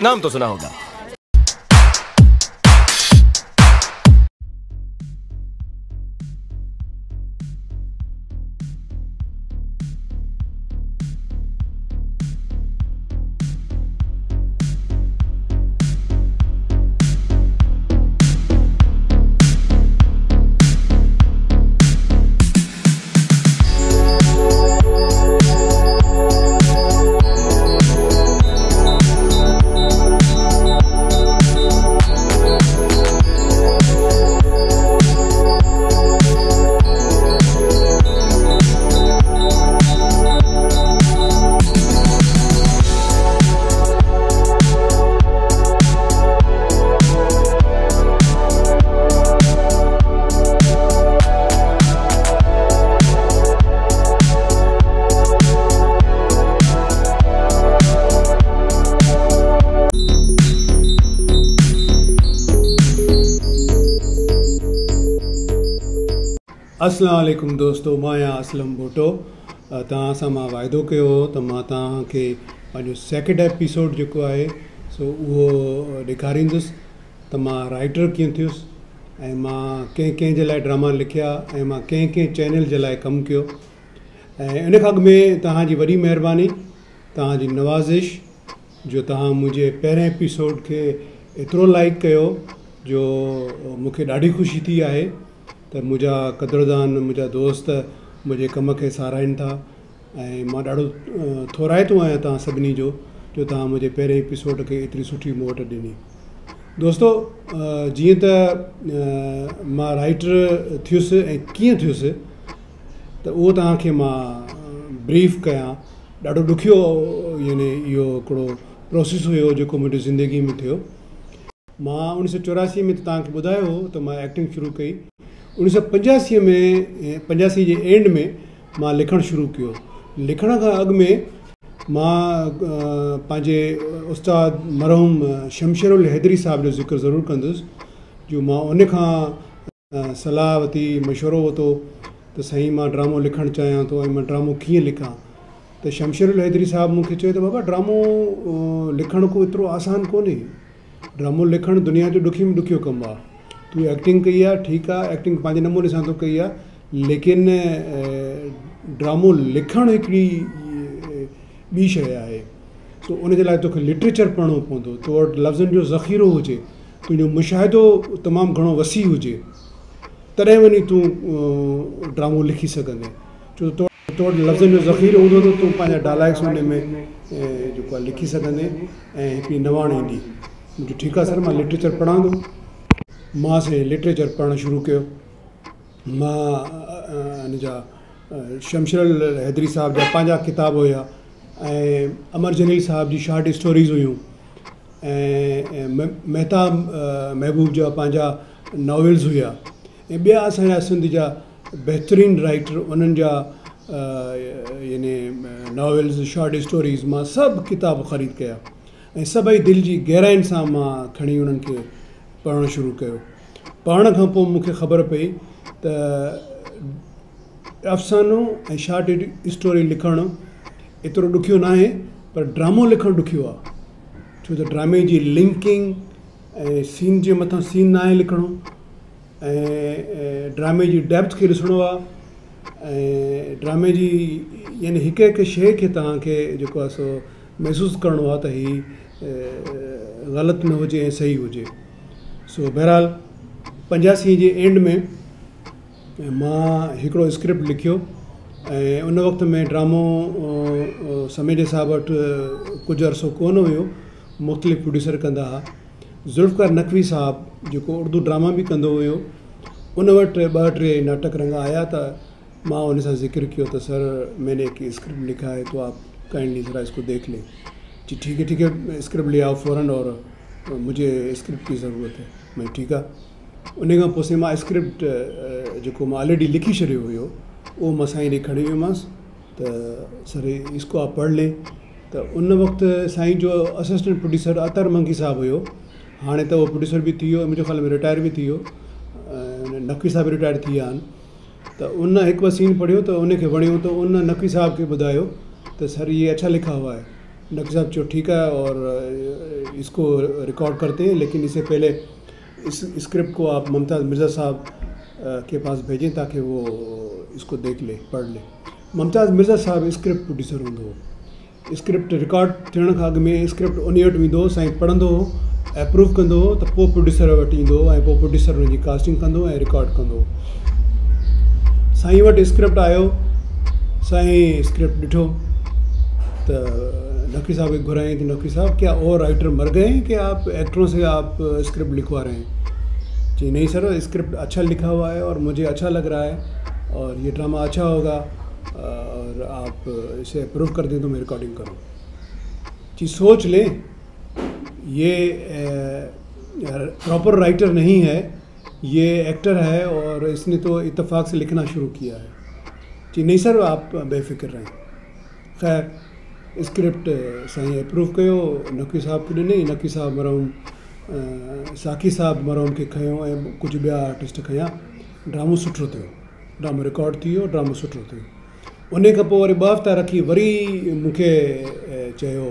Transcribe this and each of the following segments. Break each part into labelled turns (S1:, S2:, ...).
S1: नाम तो सुना होगा।
S2: अस्सलाम वालेकुम दोस्तों, मां आहियां असलम भुट्टो। तव्हां सां मां वाइदो कयो हो त मां तव्हांखे पंहिंजो सेकंड एपिसोड जेको आहे सो उहो ॾेखारींदुसि त मां राइटर कीअं थियुसि ऐं मां कंहिं कंहिं जे लाइ ड्रामा लिखिया ऐं मां कंहिं कंहिं चैनल जे लाइ कमु कयो। ऐं इन खां अॻु में तव्हांजी वॾी महिरबानी, तव्हांजी नवाज़िश जो तव्हां मुंहिंजे पहिरें एपिसोड खे एतिरो लाइक कयो जो मूंखे ॾाढी ख़ुशी थी आहे त मुंहिंजा क़दुरदान, मुंहिंजा दोस्त मुंहिंजे कम खे सराहिनि था ऐं मां ॾाढो थोराइतो आहियां तव्हां सभिनी जो जो तव्हां मुंहिंजे पहिरें एपिसोड खे एतिरी सुठी मोट ॾिनी। दोस्तो, जीअं त मां राइटर थियुसि ऐं कीअं थियुसि त उहो तव्हांखे मां ब्रीफ कयां। ॾाढो ॾुखियो यानी इहो हिकिड़ो प्रोसेस हुयो जेको मुंहिंजी ज़िंदगी में थियो। मां 1984 में त तव्हांखे ॿुधायो हो त मां एक्टिंग शुरू कई। 1985 में, 85 जे एंड में मां लिखणु शुरू कयो। लिखण खां अॻु में मां पंहिंजे उस्ताद मरहूम शमशेरुल हैदरी साहिब जो ज़िक्र ज़रूरु कंदुसि, जो मां उन खां सलाह वरिती, मशवरो वरितो त साईं मां ड्रामो लिखणु चाहियां थो ऐं मां ड्रामो कीअं लिखां। त शमशेरुल हैदरी साहिब मूंखे चयो त बाबा, ड्रामो लिखणु को एतिरो आसान कोन्हे, ड्रामो लिखणु दुनिया जो ॾुखी में ॾुखियो कमु आहे। तूं एक्टिंग कई आहे, ठीकु आहे, एक्टिंग पंहिंजे नमूने सां तो कई आहे, लेकिन ड्रामो लिखणु हिकिड़ी ॿी शइ आहे। सो उन जे लाइ तोखे लिटरेचर पढ़िणो पवंदो, तो वटि लफ़्ज़नि जो ज़ख़ीरो हुजे, तुंहिंजो मुशाहिदो तमामु घणो वसी हुजे, तॾहिं वञी तूं ड्रामो लिखी सघंदे। छो तो वटि लफ़्ज़नि जो ज़ख़ीरो हूंदो त तूं पंहिंजा डायलॉग्स हुन में जेको आहे लिखी सघंदे ऐं हिकिड़ी नवाण ईंदी। मुंहिंजो ठीकु आहे सर, मां लिटरेचर पढ़ां थो। मां साईं लिटरेचर पढ़णु शुरू कयो। मां हिन जा शमशेरुल हैदरी साहिब जा पंहिंजा किताब हुया ऐं अमर जलील साहिब जी शॉर्ट स्टोरीज़ हुयूं ऐं मेहताब महबूब जा पंहिंजा नॉवेल्स हुया ऐं ॿिया असांजा सिंध जा बहितरीन राइटर उन्हनि जा यानी नॉवेल्स, शॉर्ट स्टोरीज़ मां सभु किताब ख़रीद कया ऐं सभई दिलि जी गहराइनि सां मां खणी उन्हनि खे पढ़णु शुरू कयो। पढ़ण खां पोइ मूंखे ख़बर पई त अफ़सानो ऐं शॉर्ट स्टोरी लिखणु एतिरो ॾुखियो न आहे, पर ड्रामो लिखणु ॾुखियो आहे। छो त ड्रामे जी लिंकिंग ऐं सीन जे मथां सीन न आहे लिखिणो ऐं ड्रामे जी डेप्थ खे ॾिसणो आहे ऐं ड्रामे जी यानी हिकु हिकु शइ खे तव्हांखे जेको आहे सो महसूसु करिणो आहे त हीउ ग़लति न हुजे ऐं सही हुजे। सो बहरहाल 85 जे एंड में मां हिकिड़ो स्क्रिप्ट लिखियो ऐं उन वक़्त में ड्रामो समेजे साहिब वटि कुझु अरसो कोन हुयो, मुख़्तलिफ़ प्रोड्यूसर कंदा हुआ। ज़ुल्फ़कार नकवी साहिब जेको उर्दू ड्रामा बि कंदो हुयो, उन वटि ॿ टे नाटक रंग आया त मां उन सां ज़िक्र कयो त सर मैंने एक स्क्रिप्ट लिखा है तो आप काइंडली ज़रा इसको देख लें। जी ठीक है, ठीक है, स्क्रिप्ट ले आओ फ़ौरन और मुझे स्क्रिप्ट की ज़रूरत है। मैं ठीक आहे। उन खां पोइ मां स्क्रिप्ट जेको मां ऑलरेडी लिखी छॾियो हुयो उहो मां साईं ॾे खणी वियोमांसि त सर इसको आप पढ़ लें। त उन वक़्तु साईं जो असिस्टेंट प्रोड्यूसर अतर मंगी साहिबु हुयो, हाणे त उहो प्रोड्यूसर बि थी वियो, मुंहिंजे ख़्याल में रिटायर बि थी वियो, नकवी साहिबु रिटायर थी विया आहिनि। त उन हिकु ॿ सीन पढ़ियो त उनखे वणियो त उन नकवी साहिब खे ॿुधायो त सर ये अच्छा लिखा हुआ है। نقوي صاحب چيو ٺيڪ آهي اور اس ڪو رڪارڊ ڪرتي هين ليڪن اس سي پهلي اس اسڪرپٽ ڪو آپ ممتاز مرزا صاحب ڪي پاس ڀيجين تاڪه هو اس ڪو ديک لي پڙهه لي. ممتاز مرزا صاحب اسڪرپٽ پروڊيوسر هوندو هو. اسڪرپٽ رڪارڊ ٿيڻ کان اڳ ۾ اسڪرپٽ انهي وٽ ويندو هو، سائين پڙهندو هو، اپروو ڪندو هو ته پوء پروڊيوسر وٽ ايندو هو ۽ پوء پروڊيوسر ان جي ڪاسٽنگ ڪندو هو ۽ رڪارڊ ڪندو هو. سائين وٽ اسڪرپٽ آيو، سائين اسڪرپٽ ڏٺو ته نقوي صاحب کي گهرايائين ته نقوي صاحب ڪيا اور رائٽر مر گئي هين ڪي آپ ايڪٽرون سي آپ اسڪرپٽ لکوا رهي هين؟ چيائين نهين سر اسڪرپٽ اڇا لکا هوا هي اور مجهي اڇا لگ رها هي اور يه ڊراما اڇا هوگا اور آپ اسي اپروو ڪر دين تو مين رڪارڊنگ ڪرون. چي سوچ لين يه پراپر رائٽر نهين هي يه ايڪٽر هي اور اس ني تو اتفاق سي لکنا شروع ڪيا هي. چي نهين سر آپ بي فڪر رهين. خير اسڪرپٽ سائين اپروو ڪيو نقوي صاحب کي ڏني نقوي صاحب مرحوم ساقي صاحب مرحوم کي کنيو ۽ ڪجهه ٻيا آرٽسٽ کنيا ڊرامو سٺو ٿيو ڊرامو رڪارڊ ٿي ويو ڊرامو سٺو ٿيو انهي کان پوء وري ٻه هفتا رکي وري مون کي چيو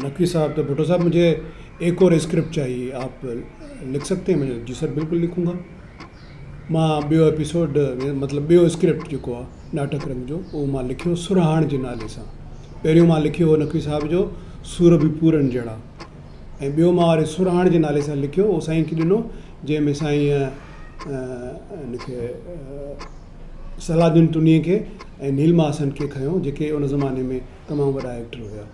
S2: نقوي صاحب ته ڀٽو صاحب مجهي ايڪ اور اسڪرپٽ چاهيي آپ لک سڪتي هين مين چيو جي سر بلڪل لکون گا مان ٻيو ايپيسوڊ مطلب ٻيو اسڪرپٽ جيڪو آ ناٽڪ رنگ جو اهو مان لکيو سرهاڻ جي نالي سان پهريون مان لکيو هو نقوي صاحب جو سور به پورن جهڙا ۽ ٻيو مان وري سرهاڻ جي نالي سان لکيو اهو سائين کي ڏنو جنهن ۾ سائين ان کي صلاح الدين تنيي کي ۽ نيلما حسن کي کنيو جيڪي ان زماني ۾ تمام وڏا ايڪٽر هيا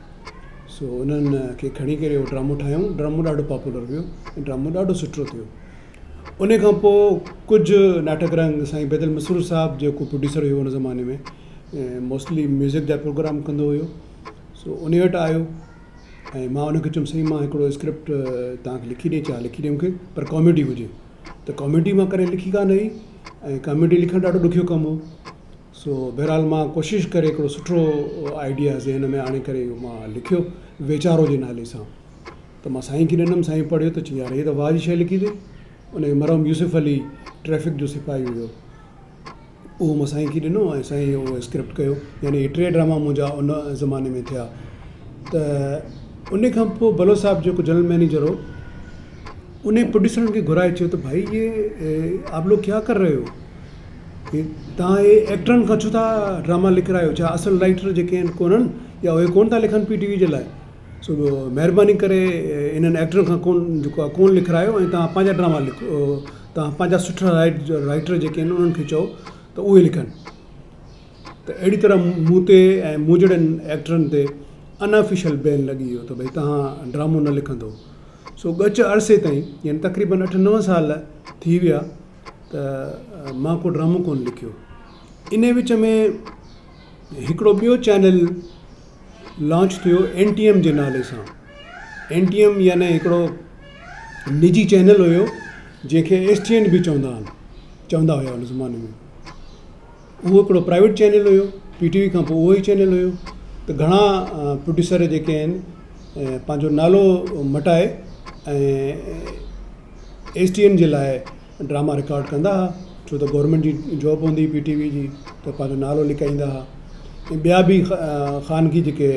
S2: سو انهن کي کڻي ڪري اهو ڊرامو ٺاهيائون ڊرامو ڏاڍو پاپولر ويو ۽ ڊرامو ڏاڍو سٺو ٿيو ان کان پوء ڪجهه ناٽڪ رنگ سائين بيدل مسرور صاحب جيڪو پروڊيوسر هيو ان زماني ۾ موسٽلي ميوزڪ جا پروگرام ڪندو هيو سو ان وٽ آيو ۽ مان ان کي چيم سائين مان هڪڙو اسڪرپٽ توهان کي لکي ڏئي چاهيان لکي ڏي مونکي پر ڪاميڊي هجي ته ڪاميڊي مان ڪڏهن لکي ڪانه هئي ۽ ڪاميڊي لکڻ ڏاڍو ڏکيو ڪم هو سو بهرحال مان ڪوشش ڪري هڪڙو سٺو آئيڊيا ذهن ۾ آڻي ڪري اهو مان لکيو ويچارو جي نالي سان ته مان سائين کي ڏنم، سائين پڙهيو ته چيائين يار هي ته واهه جي شيء لکي اٿئي. ان ۾ مرحوم يوسف علي ٽريفڪ جو سپاهي هيو. اهو مان سائين کي ڏنو ۽ سائين اهو اسڪرپٽ ڪيو. يعني هي ٽي ڊراما منهنجا ان زماني ۾ ٿيا. ته ان کان پوء بلوچ صاحب جيڪو جنرل مئنيجر هو، ان پروڊيوسرن کي گهرائي چيو ته ڀائي يي آپ لوگ ڪيا ڪر رهي هو؟ هي توهان هي ايڪٽرن کان ڇو ٿا ڊراما لکرايو؟ ڇا اصل رائيٽر جيڪي آهن ڪونهن يا اهي ڪونه ٿا لکن پي ٽي وي جي لاء؟ سو مهرباني ڪري انهن ايڪٽرن کان ڪون جيڪو آهي ڪون لکرايو ۽ توهان پنهنجا ڊراما لکو توهان پنهنجا سٺا رائيٽر جيڪي آهن انهن کي چئو ته اهي لکن ته اهڙي طرح مون تي ۽ مون جهڙن ايڪٽرن تي ان آفيشل بين لڳي ويو ته ڀئي توهان ڊرامو نه لکندو سو ڳچ عرصي تائين يعني تقريبن اٺ نو سال ٿي ويا ته مان ڪو ڊرامو ڪون لکيو ان وچ ۾ هڪڙو ٻيو چينل لانچ ٿيو اين ٽي ايم جي نالي سان. اين ٽي ايم يعني هڪڙو نجي چينل هيو جنهن کي ايس ٽي اين به چوندا آهن چوندا هيا ان زماني ۾ اهو هڪڙو پرائيويٽ چينل هيو پي ٽي وي کان پوء اهو ئي چينل هيو ته گهڻا پروڊيوسر جيڪي آهن پنهنجو نالو مٽائي ۽ ايس ٽي اين جي لاء ڊراما رڪارڊ ڪندا ها ڇو ته گورنمينٽ جي جاب هوندي هئي پي ٽي وي جي ته پنهنجو نالو لڪائيندا ها ۽ ٻيا به خانگي جيڪي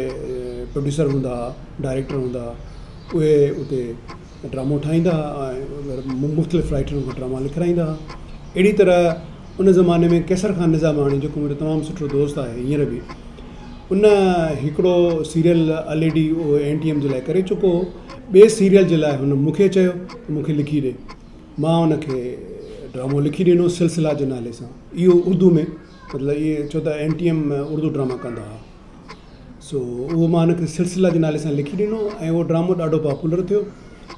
S2: پروڊيوسر هوندا ها ڊائريڪٽر هوندا ها اهي اتي ڊرامو ٺاهيندا ها ۽ مختلف رائٽرن کان ڊراما لکرائيندا ها اهڙي طرح ان زماني ۾ قيصر خان نظاماڻي جيڪو منهنجو تمام سٺو دوست آهي هينئر به ان هڪڙو سيريل الريڊي اهو اين ٽي ايم جي لاء ڪري چڪو هو ٻئي سيريل جي لاء هن مون کي چيو ته مون کي لکي ڏي مان ان کي ڊرامو لکي ڏنو سلسلا جي نالي سان اهو اردو ۾ مطلب اهي ڇو ته N T M Urdu drama ڪندا هئا سو اهو مان ان کي سلسلا جي نالي سان لکي ڏنو ۽ اهو ڊرامو ڏاڍو پاپولر ٿيو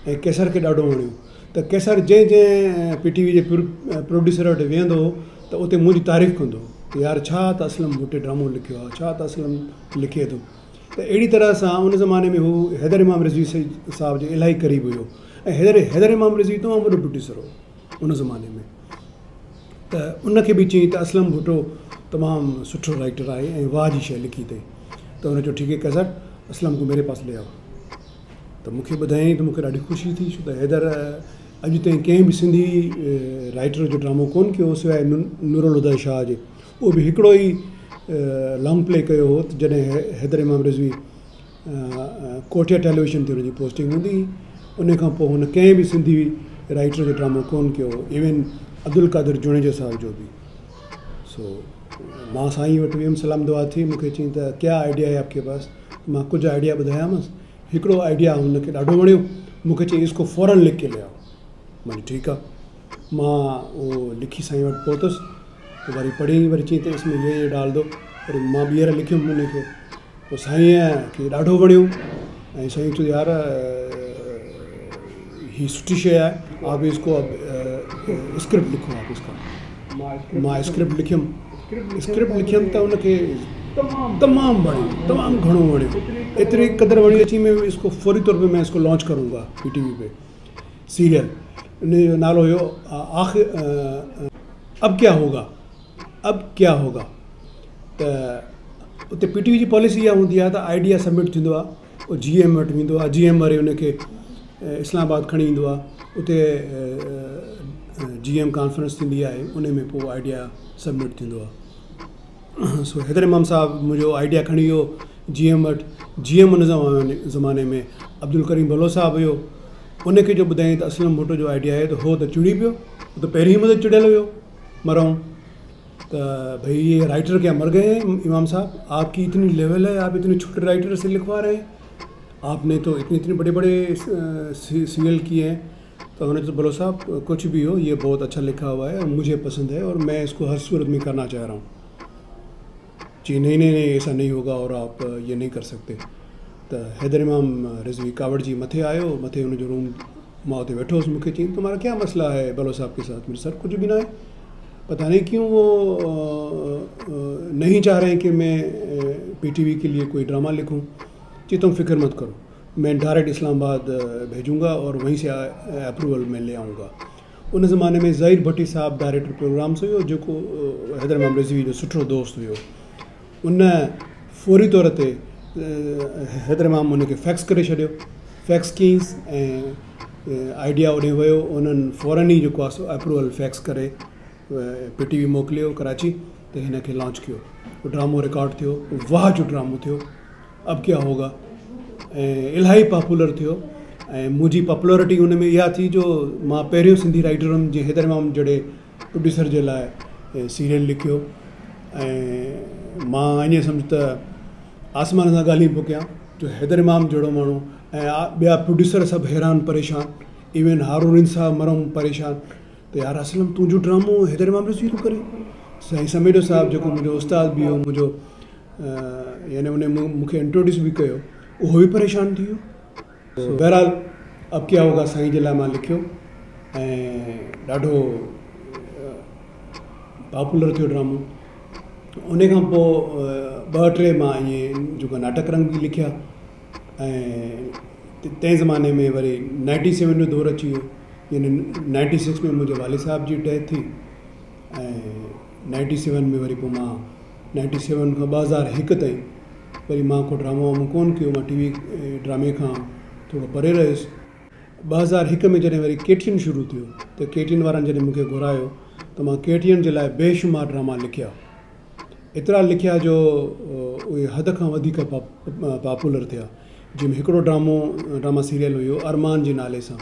S2: ۽ قيصر کي ڏاڍو وڻيو ته قيصر جنهن جنهن پي ٽي وي جي پروڊيوسر وٽ ويهندو هو ته اتي منهنجي تعريف ڪندو هو ته يار ڇا ته اسلم ڀٽي ڊرامو لکيو آهي ڇا ته اسلم لکي ٿو ته اهڙي طرح سان ان زماني ۾ هو حيدر امام رضوي صاحب جي الاهي قريب هيو ۽ حيدر حيدر امام رضوي تمام وڏو پروڊيوسر هو ان زماني ۾ ته ان کي به چيائين ته اسلم ڀٽو تمام سٺو رائيٽر آهي ۽ واهه جي شيء لکي اٿئي ته هن چيو ٺيڪ هي قيصر اسلم ڪو ميري پاس لي آئو ته مون کي ٻڌايائين ته مون کي ڏاڍي خوشي ٿي ڇو ته حيدر اڄ تائين ڪنهن به سنڌي رائيٽر جو ڊرامو ڪونه ڪيو هو سواء نورالهديٰ شاهه جي اهو به هڪڙو ئي لانگ پلي ڪيو هو ته جڏهن حيدر امام رضوي ڪوئٽيا ٽيليويزن تي هن جي پوسٽنگ هوندي هئي. ان کان پوء هن ڪنهن به سنڌي رائيٽر جو ڊرامو ڪونه ڪيو هو، ايون عبدالقادر جوڻيجو صاحب جو به. سو مان سائين وٽ ويم، سلام دعا ٿي، مون کي چيائين ته ڪيا آئيڊيا هي آپ ڪي پاس؟ مان ڪجهه آئيڊيا ٻڌايامانس، هڪڙو آئيڊيا هن کي ڏاڍو وڻيو، مون کي چيائين اس ڪو فورن لک ڪي لي آئو. مان چيو ٺيڪ آ. مان اهو لکي سائين وٽ پهتس ته وري پڙهيائين، وري چيائين ته اس ۾ يي يي ڊال دو. وري مان ٻيهر لکيم ان کي، پوء سائينء کي ڏاڍو وڻيو ۽ سائين چيو يار هي سٺي شيء آهي، آپ اس ڪو اب اسڪرپٽ لکو آپ اس ڪا. مان اسڪرپٽ لکيم، اسڪرپٽ لکيم ته ان کي تمام وڻيو، تمام گهڻو وڻيو، ايتري قدر وڻيو چي مين اس ڪو فوري طور پي مين اس ڪو لانچ ڪرون گا پي ٽي وي پي سيريل. ان جو نالو هيو آخر اب ڪيا هوگا، اب ڪيا هوگا. ته اتي پي ٽي وي جي پاليسي اها هوندي آهي ته آئيڊيا سبمٽ ٿيندو آهي، اهو جي ايم وٽ ويندو آهي، جي ايم وري ان کي اسلام آباد کڻي ايندو آهي، اتي جي ايم ڪانفرنس ٿيندي آهي، ان ۾ پوء آئيڊيا سبمٽ ٿيندو آهي. سو حيدر امام صاحب منهنجو آئيڊيا کڻي ويو جي ايم وٽ. جي ايم ان زماني ۾ عبدالڪريم بلوچ صاحب هيو. ان کي جو ٻڌايائين ته اسلم ڀٽو جو آئيڊيا آهي ته هو ته چڙي پيو، هو ته پهرين ئي مون تي چڙيل هيو مرحوم. ته ڀئي يي رائيٽر ڪيا مر گئي هين امام صاحب، آپ ڪي اتني ليول هي، آپ اتني ڇوٽي رائيٽر سي لکوا رهي هين، آپ ني تو اتني اتني بڙي بڙي سيريل ڪيئي هين. ته هن چيو بلوچ صاحب ڪجهه به هو يي بهت اڇا لکا هوا هي اور مجهي پسند هي اور مين اس ڪو هر صورت ۾ ڪرنا چاهه رها هون. چي نهين نهين نهين ايسا نهين هوگا اور آپ يي نهين ڪر سڪتي. ته حيدر امام رضوي ڪاوڙجي مٿي آيو، مٿي هن جو روم مان اتي ويٺو هوس، مون کي چيائين تمهارا ڪيا مسئلا هي بلوچ صاحب ڪي ساٿ؟ مون سر ڪجهه به ناهي، پتا نهين ڪيون وو نهين چاهه رهي هين ڪي مين پي ٽي وي ڪي ليي ڪوئي ڊراما لکون. چي تم فڪر مت ڪرو، مين ڊائريڪٽ اسلام آباد ڀيجون گا اور وهين سي اپروول مين لي آئون گا. ان زماني ۾ ظهير ڀٽي صاحب ڊائريڪٽر پروگرامس هيو، جيڪو حيدر امام رضوي جو سٺو دوست هيو. ان فوري طور تي حيدر امام ان کي فيڪس ڪري ڇڏيو. فيڪس ڪيائينس ۽ آئيڊيا اوڏي ويو. انهن فورن ئي جيڪو آهي سو اپروول فيڪس ڪري پي ٽي وي موڪليو ڪراچي ته هن کي لانچ ڪيو. ڊرامو رڪارڊ ٿيو، واهه جو ڊرامو ٿيو اب ڪيا هوگا ۽ الاهي پاپولر ٿيو. ۽ منهنجي پاپولرٽي ان ۾ اها ٿي جو مان پهريون سنڌي رائيٽر هيم جنهن حيدر امام جهڙي پروڊيوسر جي لاء سيريل لکيو. ۽ مان ائين سمجهه ته آسمان سان ڳالهيون پيو ڪيان جو حيدر امام جهڙو ماڻهو ۽ ٻيا پروڊيوسر سڀ حيران پريشان، ايون هارون رند صاحب مرحوم پريشان ته يار اسلم تنهنجو ڊرامو حيدر امام رضوي ٿو ڪري. سائين سميجو صاحب جيڪو منهنجو استاد به هو، منهنجو يعني ان مون کي انٽروڊيوس به ڪيو، اهو به پريشان ٿي ويو. بهرحال اب ڪيا هوگا سائين جي لاء مان لکيو ۽ ڏاڍو پاپولر ٿيو ڊرامو. ان کان پوء ٻه ٽي مان ائين جيڪو ناٽڪ رنگ به لکيا. ۽ تنهن زماني ۾ وري نائنٽي سيون جو دور اچي ويو، يعني نائنٽي سڪس ۾ منهنجي والد صاحب جي ڊيٿ ٿي ۽ نائنٽي سيون ۾ وري پوء مان نائنٽي سيون کان 2001 تائين وري مان ڪو ڊرامو وامو ڪونه ڪيو، مان ٽي وي ڊرامي کان ٿورو پري رهيس. 2001 ۾ جڏهن وري ڪي ٽي اين شروع ٿيو ته ڪي ٽي اين وارن جڏهن مون کي گهرايو ته مان ڪي ٽي اين جي لاء بيشمار ڊراما لکيا، ايترا لکيا جو اهي حد کان وڌيڪ پاپولر ٿيا. جنهن ۾ هڪڙو ڊرامو ڊراما سيريل هيو ارمان جي نالي سان،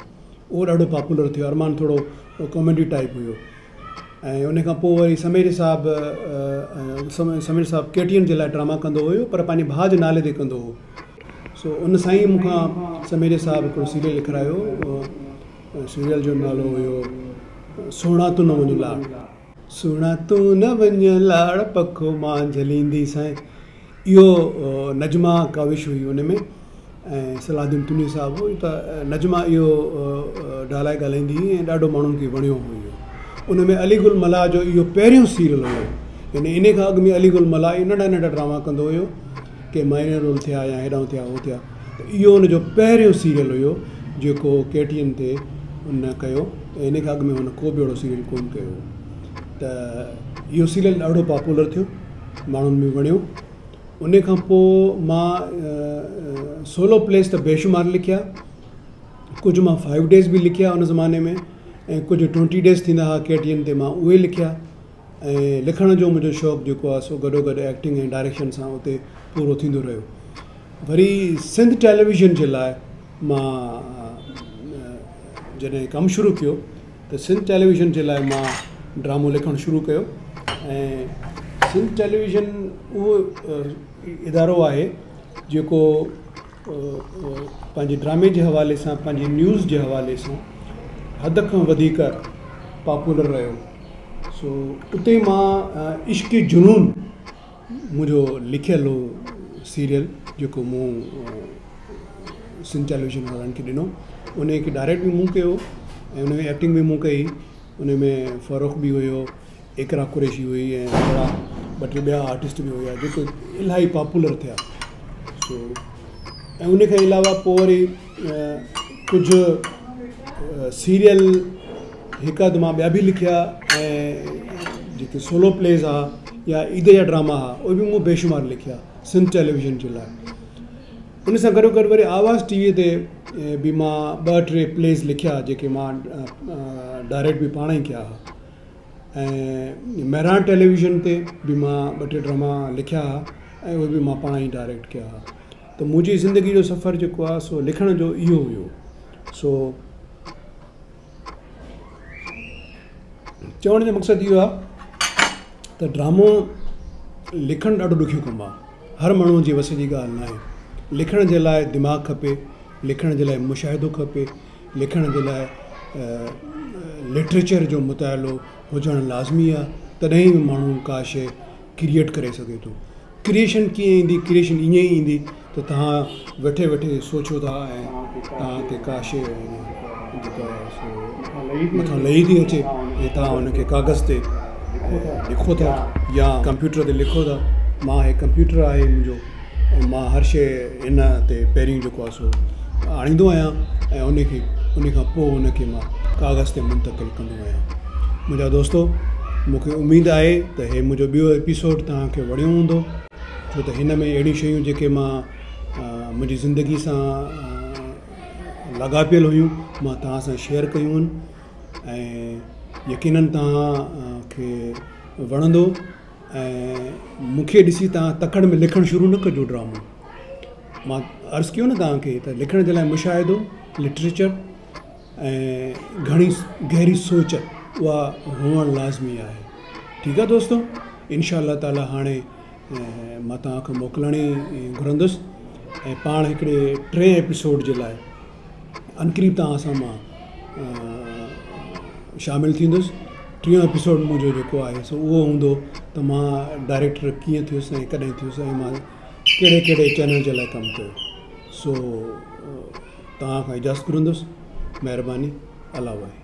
S2: اهو ڏاڍو پاپولر ٿيو. ارمان ٿورو ڪاميڊي ٽائيپ هيو. ۽ ان کان پوء وري سميجي صاحب سميجو صاحب ڪي ٽي اين جي لاء ڊراما ڪندو هيو پر پنهنجي ڀاء جي نالي تي ڪندو هو. سو ان سائين مون کان سميجي صاحب هڪڙو سيريل لکرايو، سيريل جو نالو هيو سهڻا تون نه وڃ لاڙ. سهڻا تون نه وڃ لاڙ پکو مان جهلينديسانء. اهو نجمه ڪاوش هئي ان ۾ ۽ صلاح الدين تنيو صاحب هو ته نجمه اهو ڊائلاگ ڳالهائيندي هئي ۽ ڏاڍو ماڻهن کي وڻيو هو اهو. ان ۾ علي گل ملاح جو اهو پهريون سيريل هيو، يعني انهي کان اڳ ۾ علي گل ملاح اهي ننڍا ننڍا ڊراما ڪندو هيو، ڪي مائنر رول ٿيا يا هيڏانهن ٿيا هو ٿيا، ته اهو ان جو پهريون سيريل هيو جيڪو ڪي ٽي اين تي ان ڪيو ۽ انهي کان اڳ ۾ هن ڪو به اهڙو سيريل ڪونه ڪيو هو. ته اهو سيريل ڏاڍو پاپولر ٿيو، ماڻهن ۾ وڻيو. ان کان پوء مان سولو پليز ته بيشمار لکيا، ڪجهه مان فائيو ڊيز به لکيا ان زماني ۾ ۽ ڪجهه ٽوئنٽي ڊيز ٿيندا هئا ڪي ٽي اين تي مان اهي لکيا. ۽ لکڻ جو منهنجو شوق جيڪو آهي سو گڏو گڏ ايڪٽنگ ۽ ڊائريڪشن سان اتي پورو ٿيندو رهيو. وري سنڌ ٽيليويزن جي لاء مان جڏهن ڪم شروع ڪيو ته سنڌ ٽيليويزن جي لاء مان ڊرامو لکڻ شروع ڪيو ۽ سنڌ ٽيليويزن اهو ادارو آهي جيڪو پنهنجي ڊرامي جي حوالي سان پنهنجي نيوز جي حوالي سان حد کان وڌيڪ پاپولر رهيو سو اتي مان عشق جنون منهنجو لکيل هو سيريل جيڪو مون سنڌ ٽيليويزن وارن کي ڏنو ان کي ڊائريڪٽ به مون ڪيو ۽ ان ۾ ايڪٽنگ به مون ڪئي ان ۾ فرخ به هيو اقرا قريشي هئي ۽ ٻيا ٻه ٽي ٻيا آرٽسٽ به هيا جيڪي الاهي پاپولر ٿيا سو ۽ ان کان علاوه پوء وري ڪجهه سيريل هڪ اڌ مان ٻيا به لکيا ۽ جيڪي سولو پليز ها يا عيد جا ڊراما ها اهي به مون بيشمار لکيا سنڌ ٽيليويزن جي لاء ان سان گڏو گڏ وري آواز ٽي وي تي به مان ٻه ٽي پليز لکيا جيڪي مان ڊائريڪٽ به پاڻ ئي ڪيا ها ۽ مهراڻ ٽيليويزن تي به مان ٻه ٽي ڊراما لکيا ها ۽ اهي به مان پاڻ ئي ڊائريڪٽ ڪيا ها ته منهنجي زندگي جو سفر جيڪو آهي سو لکڻ جو اهو هيو سو چوڻ جو مقصد اهو آهي ته ڊرامو لکڻ ڏاڍو ڏکيو ڪم آهي هر ماڻهوء جي وس جي ڳالهه ناهي لکڻ جي لاء دماغ کپي لکڻ جي لاء مشاهدو کپي لکڻ جي لاء لٽريچر جو مطالعو هجڻ لازمي آهي تڏهن ئي ماڻهو ڪا شيء ڪريئيٽ ڪري سگهي ٿو ڪريئيشن ڪيئن ايندي؟ ڪريئيشن ائين ئي ايندي ته توهان ويٺي ويٺي سوچيو ٿا ۽ توهان تي ڪا شيء جيڪا سو مٿان لهي ٿي اچي ۽ توهان ان کي ڪاغذ تي لکو ٿا يا ڪمپيوٽر تي لکو ٿا. مان هي ڪمپيوٽر آهي منهنجو ۽ مان هر شيء ان تي پهرين جيڪو آهي سو آڻيندو آهيان ۽ ان کي ان کان پوء ان کي مان ڪاغذ تي منتقل ڪندو آهيان. منهنجا دوستو مون کي اميد آهي ته هي منهنجو ٻيو ايپيسوڊ توهان کي وڻيو هوندو ڇو ته هن ۾ اهڙيون شيون جيڪي مان منهنجي زندگي سان لاڳاپيل هيون مان توهان سان شيئر ڪيون آهن ۽ يقينن توهان کي وڻندو ۽ مون کي ڏسي توهان تڪڙ ۾ لکڻ شروع نه ڪجو ڊرامو مان عرض ڪيو نه توهان کي ته لکڻ جي لاء مشاهدو لٽريچر ۽ گهڻي گهري سوچ اها هئڻ لازمي آهي ٺيڪ آهي دوستو انشاء الله تعالي هاڻي مان توهان کان موڪلاڻي گهرندس ۽ پاڻ هڪڙي ٽئين ايپيسوڊ جي لاء عنقريب توهان سان مان شامل ٿيندس ٽيون ايپيسوڊ منهنجو جيڪو آهي سو اهو هوندو ته مان ڊائريڪٽر ڪيئن ٿيس ۽ ڪڏهن ٿيس ۽ مان ڪهڙي ڪهڙي چينل جي لاء ڪم ڪيو سو توهان کان اجازت گهرندس مهرباني الله واهي.